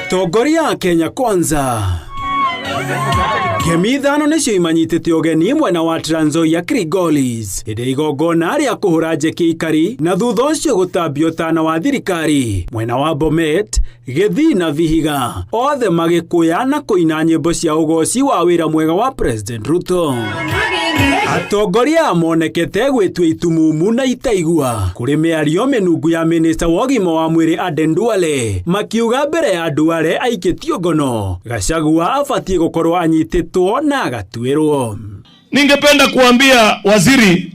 Atongoria a Kenya Kwanza ngemi ithano nĩcio imanyitĩte ũgeni mwena wa Trans Nzoia Kilgoris hĩndĩ ya igongona rĩa kũhũra njeki ikari na thutha ũcio gũtambio tana wa thirikari mwena wa Bomet, Gĩthii na Vihiga, othe magĩkũya na kũina nyĩmbo cia ũgoci wa wĩra mwega wa President Ruto. Atongoria monekete gwĩtua itumumu na itaigua kũrĩ mĩario mĩnungu ya minista wa ũgima wa mwĩrĩ Aden Duale, makiuga mbere ya Duale aikĩtio ngono, Gachagua abatiĩ gũkorwo anyitĩtwo na agatuĩrwo. Ningependa kuambia waziri,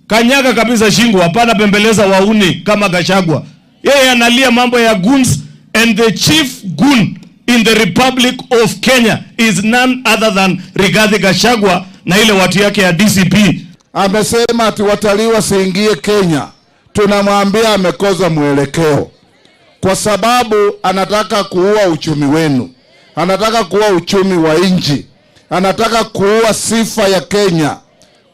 kanyaga kabisa shingo, hapana pembeleza wauni kama Gachagua. Yeye analia mambo ya goons, and the chief goon in the Republic of Kenya is none other than Rigathi Gachagua na ile watu yake ya DCP. Amesema ati watalii wasiingie Kenya. Tunamwambia amekosa mwelekeo, kwa sababu anataka kuua uchumi wenu, anataka kuua uchumi wa nchi, anataka kuua sifa ya Kenya,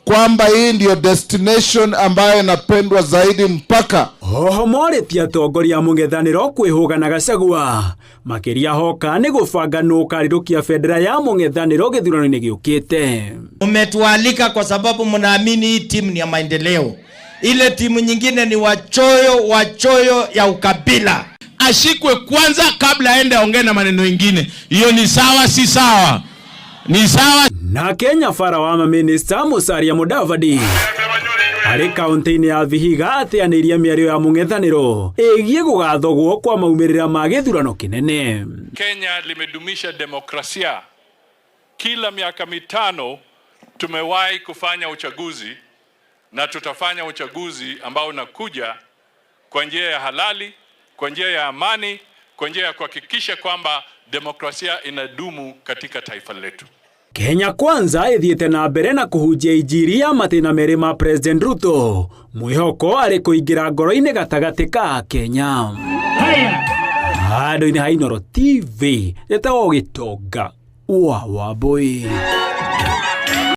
kwamba hii ndiyo destination ambayo inapendwa zaidi mpaka Oho morĩtie atongoria a mũng'ethanĩro kwĩhũga na Gachagua, makĩria hoka nĩ gũbanga nũ ũkarirũkia bendera ya mũng'ethanĩro gĩthurano-inĩ gĩũkĩte. Mmetualika kwa sababu mnaamini hii timu ni ya maendeleo. Ile timu nyingine ni wachoyo, wachoyo ya ukabila. Ashikwe kwanza kabla aende aongee na maneno mengine. Hiyo ni sawa, si sawa? Ni sawa. Na Kenya bara wa mamĩnĩsta Musalia Mudavadi arĩ kaunti-inĩ ya Vihiga ateanĩirie mĩario ya mũng'ethanĩro ĩgiĩ gũgathogwo kwa maumĩrĩra ma gĩthurano kĩnene. Kenya limedumisha demokrasia. Kila miaka 5 tumewahi kufanya uchaguzi na tutafanya uchaguzi ambao unakuja kwa njia ya halali, kwa njia ya amani, kwa njia ya kuhakikisha kwamba demokrasia inadumu katika taifa letu. Kenya Kwanza ĩthiĩte na mbere na kũhunjia injiri ya matĩna merĩ ma President Ruto, mwĩhoko arĩ kũingĩra ngoro-inĩ gatagatĩ ka Kenya. Handũ-inĩ ha Inooro TV, njĩtagwo Gĩtonga wa Wambui.